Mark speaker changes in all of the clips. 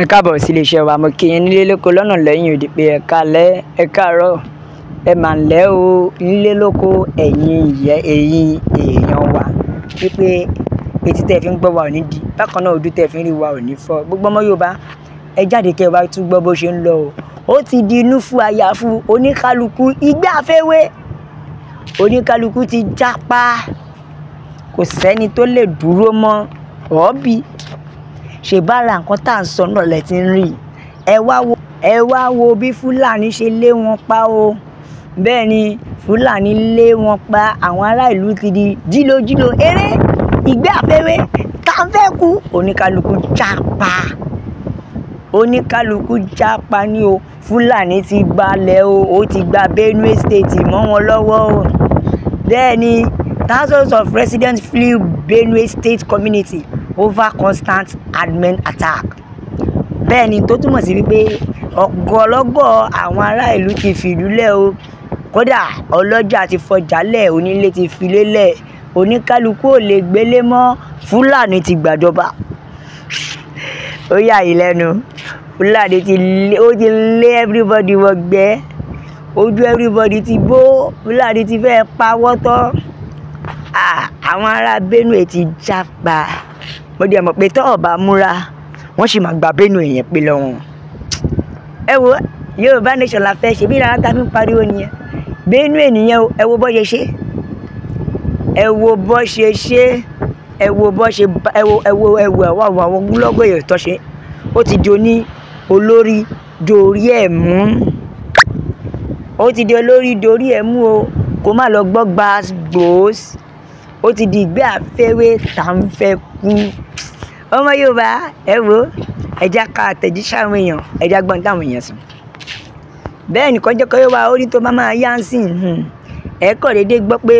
Speaker 1: Ẹ káàbọ̀ sí iléeṣẹ́ wa. Mo kí yín nílé lóko lọ́nà lẹ́yìn òdì pé ẹ káalẹ́, ẹ káàárọ̀, ẹ mà ń lẹ́ o nílé lóko, ẹ̀yin ìyẹ́ ẹ̀yin èèyàn wa. Wípé etí tẹ́ ẹ fi ń gbọ́ wa ò ní di, bákan náà ojú tẹ́ ẹ fi ń rí wa ò ní fọ́. Gbogbo ọmọ Yorùbá, ẹ jáde kí ẹ wá tún gbọ́ bó ṣe ń lọ o. Ó ti di inú fún àyàfu oníkálukú, ìgbé àfẹ́wé. Oníkálukú ti jápa, kò sẹ́ni tó lè dúró mọ́ ọ̀ọ́bí. Ṣe bára nǹkan tá à ń sọ náà lẹ ti ń rí. Ẹ wá wo bí Fúlàní ṣe lé wọn pa o. Bẹ́ẹ̀ ni Fúlàní lé wọn pa. Àwọn ará ìlú ti di jílójíló, eré ìgbé àfẹ́wé tá ń fẹ́ kú. Oníkálukú jápa, oníkálukú jápa ní o. Fúlàní ti gbalẹ̀ o, ó ti gba Benue State mọ́ wọn lọ́wọ́ o. Bẹ́ẹ̀ ni thousands of residents flee Benue State community over constant herdsmen attack. Bẹ́ẹ̀ ni, tó túmọ̀ sí wípé ọ̀gọ̀lọ́gọ̀ àwọn ará ìlú ti fìlú lẹ̀ o. Kódà ọlọ́jà ti fọjà lẹ̀, onílé ti filé lẹ̀, oníkálukú ò lè gbélé mọ́. Fúlàní ti gbàjọba. Ó yà yín lẹ́nu? Fúlàní ti lé, ó ti lé everybody wọgbẹ́, ojú everybody ti bó. Fúlàní ti fẹ́ pa wọ́tọ́. Àwọn ará Benue ti jápa. Mo dẹ̀ mọ̀ pé tọ́ ọ̀ bá múra, wọ́n sì máa gba Benue yẹn pé lọ́wọ́. Ẹ wo, Yorùbá Nation la fẹ́ ṣe bí ìlànà tá a fi ń pariwo nìyẹn. Benue nìyẹn o. Ẹ wo bó ṣe ṣe, ẹ wo bó ṣe ṣe, ẹ wo bó ṣe, ẹ wo, ẹ wo, ẹ wo, ẹ wo àwọn ogunlọ́gọ̀ èèyàn tó ṣe. Ó ti di oní olórí dorí ẹ̀ mú, ó ti di olórí dorí ẹ̀ mú o. Kó má lọ gbọ́ gbas gbòós. Ó ti di ìgbé àfẹ́wé tá ń fẹ́ kú. Ọmọ Yorùbá, ẹ wo, ẹ já ka àtẹ̀jíṣẹ́ àwọn èèyàn, ẹ já gbọ́n táwọn èèyàn sùn. Bẹ́ẹ̀ nìkan jẹ́ kọ́ wá ó ní tó bá máa yá ń sìn. Ẹ kọ̀ déédéé gbọ́ pé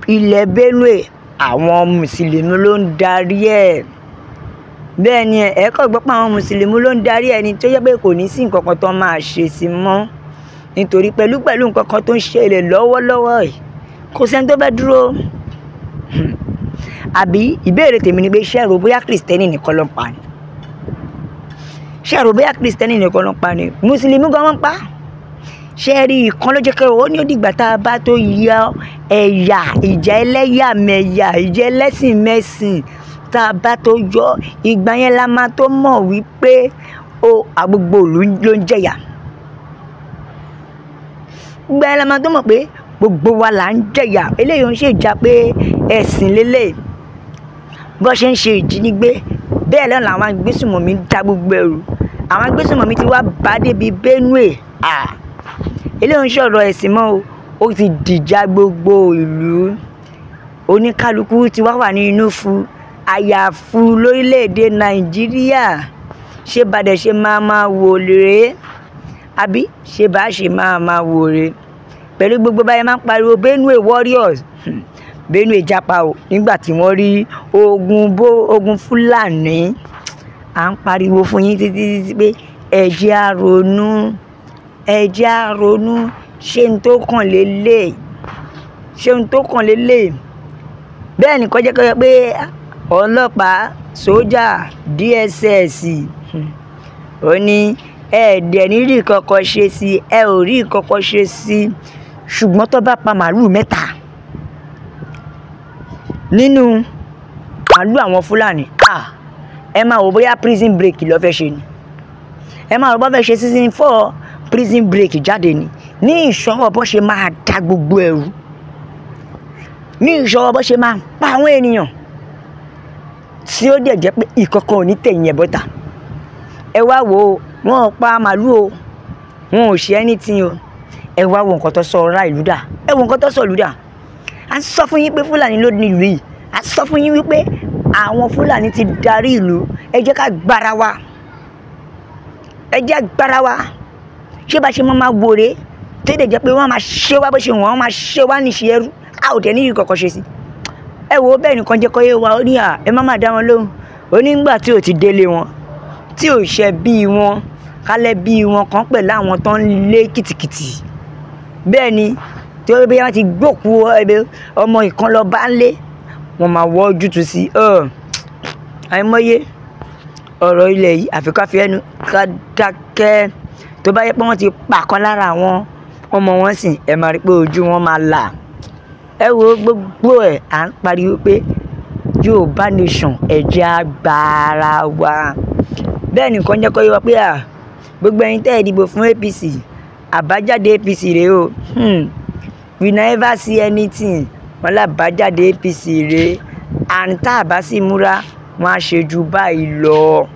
Speaker 1: ilẹ̀ Benue, àwọn mùsùlùmí ló ń darí ẹ̀. Bẹ́ẹ̀ ni, ẹ kọ̀ gbọ́ pé àwọn mùsùlùmí ló ń darí ẹ̀ ni, tó yẹ pé kò ní sí nǹkan kan tó máa ṣe sí mọ́, nítorí pẹ̀lú pẹ̀lú nǹkan kan tó ń ṣẹlẹ̀ lọ́wọ́lọ́wọ́ yìí, kò sẹ́ni tó fẹ́ dúró. Àbí ìbéèrè tèmi ni pé, ṣé ẹ rò bóyá Kristẹni nìkan ló ń pa ni? Ṣé ẹ rò bóyá Kristẹni nìkan ló ń pa ni? Mùsùlùmí gan wọ́n ń pa. Ṣé ẹ rí ìkan ló jẹ́ kẹ́ ó ní ó dìgbà tá a bá tó yọ ẹ̀yà, ìjà ẹlẹ́yàmẹ̀yà, ìjà ẹlẹ́sìn mẹ́sìn, tá a bá tó yọ, ìgbà yẹn la máa tó mọ̀ wípé ó àgbogbo ìlú ló ń jẹ̀yà. Ìgbà yẹn la máa tó mọ̀ pé gbogbo wa là ń jẹ̀yà. Eléyìí ń ṣèjà pé ẹ̀sìn lélẹ̀. Bó ṣe ń ṣe ìjínigbé, bẹ́ẹ̀ lọ́nà làwọn agbésùmọ̀mí ń da gbogbo ẹrù. Àwọn agbésùmọ̀mí ti wá bá débi Benue. Eléyìí ń sọ̀rọ̀ ẹ̀sìn mọ́ o, ó ti dìjà gbogbo ìlú. Oníkálukú ti wá wà ní inú fu àyàfu lórílẹ̀‐èdè Nàìjíríà. Ṣé bàdẹ̀ ṣe máa máa wò rèé, àbí ṣé bá ṣe máa máa wò rèé pẹ̀lú gbogbo báyẹn máa ń pariwo Benue warriors? Benue japa o nígbà tí wọ́n rí ogun bó ogun Fúlàní. À ń pariwo fún yín títí títí pé ẹ jẹ́ á ronú, ẹ jẹ́ á ronú. Ṣé n tó kàn lélẹ̀? Ṣé n tó kàn lélẹ̀? Bẹ́ẹ̀ ni kọjá kọjá pé ọlọ́pàá, sójà, DSS, ó ní ẹ dẹ̀ ní rí kankan ṣe sí, ẹ ò rí kankan ṣe sí. Ṣùgbọ́n tó bá pa màálùú mẹ́ta nínú màálùú àwọn Fúlàní, ẹ máa wò bóyá Prison Break ló fẹ́ ṣe ni. Ẹ máa wò bó fẹ́ ṣe season 4 Prison Break jáde ni, ní ìṣọwọ́ bó ṣe máa da gbogbo ẹrù, ní ìṣọwọ́ bó ṣe máa pa àwọn ènìyàn, tí ó dẹ̀ jẹ́ pé ìkọ̀kan ò ní tẹ̀yìn ẹ̀ bọ́ta. Ẹ wá wò ó, wọn ò pa màálùú o, wọn ò ṣe anything o. Ẹ wá wo nǹkan tó sọ ọ̀rá ìlú dà, ẹ wo nǹkan tó sọ ìlú dà. À ń sọ fún yín pé Fúlàní ló ní ìlú yìí. À ń sọ fún yín wípé àwọn Fúlàní ti darí ìlú. Ẹ jẹ́ ká gbára wa, ẹ jẹ́ gbára wa. Ṣé bá ṣe máa máa wòrè tó dẹ̀ jẹ́ pé wọ́n máa ṣe wá bó ṣe wọ́n máa ṣe wá níṣẹ́ ẹrú, a ò dẹ̀ ní ìrì kankan ṣe sí? Ẹ wo, bẹ́ẹ̀ nìkan jẹ́ kọ́ yé wa. Ó ní à, ẹ má má dá wọn lóhùn. Ó ní nígbà tí ò ti délé wọn, tí ò ṣe bí wọn kálẹ̀ bí wọn kan pẹ̀lú àwọn tó ń lé kìtìkìtì. Bẹ́ẹ̀ ni, tí ó bí wọ́n ti gbókú ọmọ ìkan lọ bá ń lé, wọ́n máa wọ́ ojútùú sí. Àìmọye Ọ̀rọ̀ ilẹ̀ yìí àfi ká fi ẹnu ká dákẹ́. Tó bá yẹ pé wọ́n ti pa kan lára àwọn ọmọ wọn sìn, ẹ máa rí pé ojú wọn máa là. Ẹ wo gbogbo ẹ̀, à ń pariwo pé Yorùbá nation, ẹ jẹ́ á gba ara wa. Bẹ́ẹ̀ nìkan jẹ́ kó yé wa pé à gbogbo ẹ̀yin tẹ́ ẹ dìbò fún APC, àbájáde APC rèé o. We never see anything. Wọ́n lábájáde APC rèé. And tá a bá sì múra, wọ́n á ṣe ju báyìí lọ.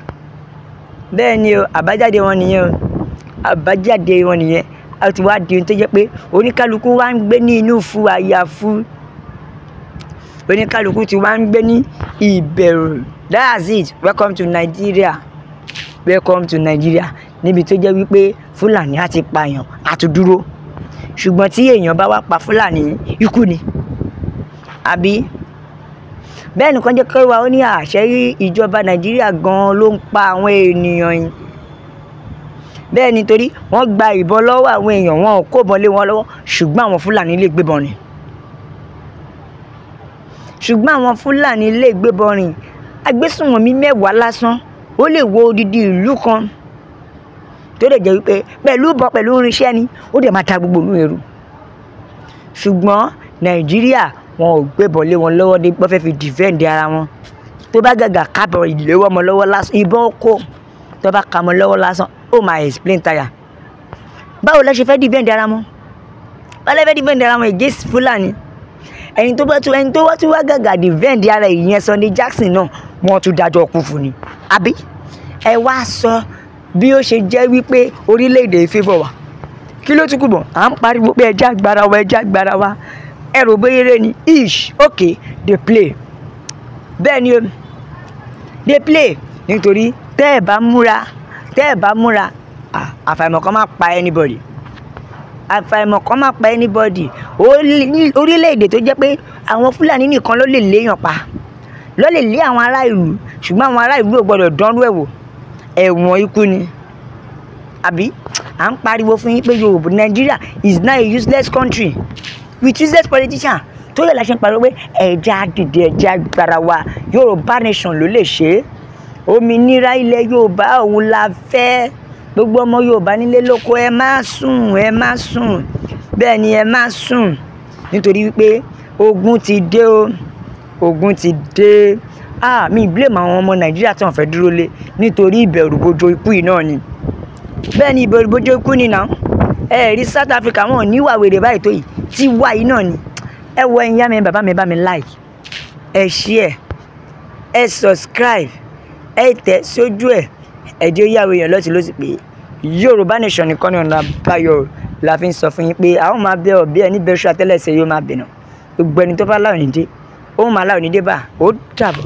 Speaker 1: Bẹ́ẹ̀ ni o, àbájáde wọn nìyẹn o. Àbájáde wọn nìyẹn. A ti wá di ohun tó jẹ́ pé oníkálukú wá ń gbé ní inú fu àyàfu. Oníkálukú ti wá ń gbé ní ìbẹ̀rù. That's it. Welcome to Nigeria. Welcome to Nigeria. Níbi tó jẹ́ wípé Fúlàní á ti pààyàn, á tún dúró. Ṣùgbọ́n tí èèyàn bá wá pa Fúlàní, ikú ni. Àbí? Bẹ́ẹ̀ nìkan jẹ́ kó wá ó ní àṣẹ ìjọba Nàìjíríà gan-an ló ń pa àwọn ènìyàn yìí. Bẹ́ẹ̀ ni, torí wọ́n gba ìbọn lọ́wọ́ àwọn èèyàn, wọn ò kó ìbọn lé wọn lọ́wọ́, ṣùgbọ́n àwọn Fúlàní lè gbébọn rìn. Ṣùgbọ́n àwọn Fúlàní lè gbébọn rìn. Agbésùnmọ̀mí 10 lásán, ó lè wó odidi ìlú kan. Tó lè jẹ́ wípé pẹ̀lú ìbọn, pẹ̀lú irinṣẹ́ ni, ó dẹ̀ máa ta gbogbo ìlú yẹn rú. Ṣùgbọ́n Nàìjíríà, wọn ò gbébọn lé wọn lọ́wọ́ dé pé wọ́n fẹ́ fi defend ara wọn. Tó bá gàgà kábọ̀ ìléwọ́ ọmọ lọ́wọ́ lásán, ìbọn kó. Tó bá ka ọmọ lọ́wọ́ lásán, ó máa explain tire. Báwo lẹ ṣe fẹ́ defend ara wọn? Báwo lẹ fẹ́ defend ara wọn against Fúlàní? Ẹni tó bá tún, ẹni tó wá tún wá gàgà defend ara ìyẹn Sunday Jackson náà, wọ́n tún dájọ́ kú fún ni. Àbí? Ẹ wá sọ bí ó ṣe jẹ́ wípé orílẹ̀-èdè favour wa. Kí ló tún kù bọ̀? À ń pariwo pé ẹ jẹ́ agbára wa, ẹ jẹ́ agbára wa. Ẹ rò bóyá eré ni. Ish, okay, dey play. Bẹ́ẹ̀ ni o, dey play. Nítorí tẹ́ ẹ bá múra, tẹ́ ẹ bá múra, àfàìmọ̀ kan máa pa anybody. Àfàìmọ̀ kan máa pa anybody. Orílẹ̀-èdè tó jẹ́ pé àwọn Fúlàní nìkan ló lè léèyàn pa, ló lè lé àwọn ará ìlú, ṣùgbọ́n àwọn ará ìlú ò gbọdọ̀ dánrú ẹ̀ wò. Ẹ̀wọ̀n ikú ni. Àbí? À ń pariwo fún yín pé Yorùbá, Nigeria is now a useless country with useless politician. Tó yẹ la ṣe ń pariwo pé ẹ jẹ́ á dìde, ẹ jẹ́ agbára wa. Yorùbá nation ló lè ṣe é. Òmìnira ilẹ̀ Yorùbá òun la fẹ́. Gbogbo ọmọ Yorùbá nílé lóko, ẹ má sùn, ẹ má sùn. Bẹ́ẹ̀ ni, ẹ má sùn. Nítorí wípé ogun ti dé o. Ogun ti dé. Ah, mi blame àwọn ọmọ Nàìjíríà tí wọ́n fẹ́ dúró lé nítorí ìbẹ̀rù bojo ikú yìí náà ni. Bẹ́ẹ̀ ni, ìbẹ̀rù bojo ikú ni now. Ẹ rí South Africa, wọn ò ní ìwà wèrè báyìí tó yìí. Tí wá yìí náà ni. Ẹ wo ẹ̀yin ìyá mi, bàbá mi, bá mi like, ẹ share, ẹ subscribe, ẹ tẹ̀ sójú ẹ̀. Ẹ jẹ́ ó yá àwọn èèyàn lọ́tùn lósì pé Yorùbá nation nìkan ni ọ̀nà àbáyọ. La fi ń sọ fún yín pé a ó máa bẹ ọ̀bẹ ẹni bẹ ṣú àtẹ́lẹsẹ̀ yóò máa bẹ̀nà. Gbogbo ẹni tó bá láwọn ní dé, ó máa láwọn ní dé bá, ó dàbọ̀.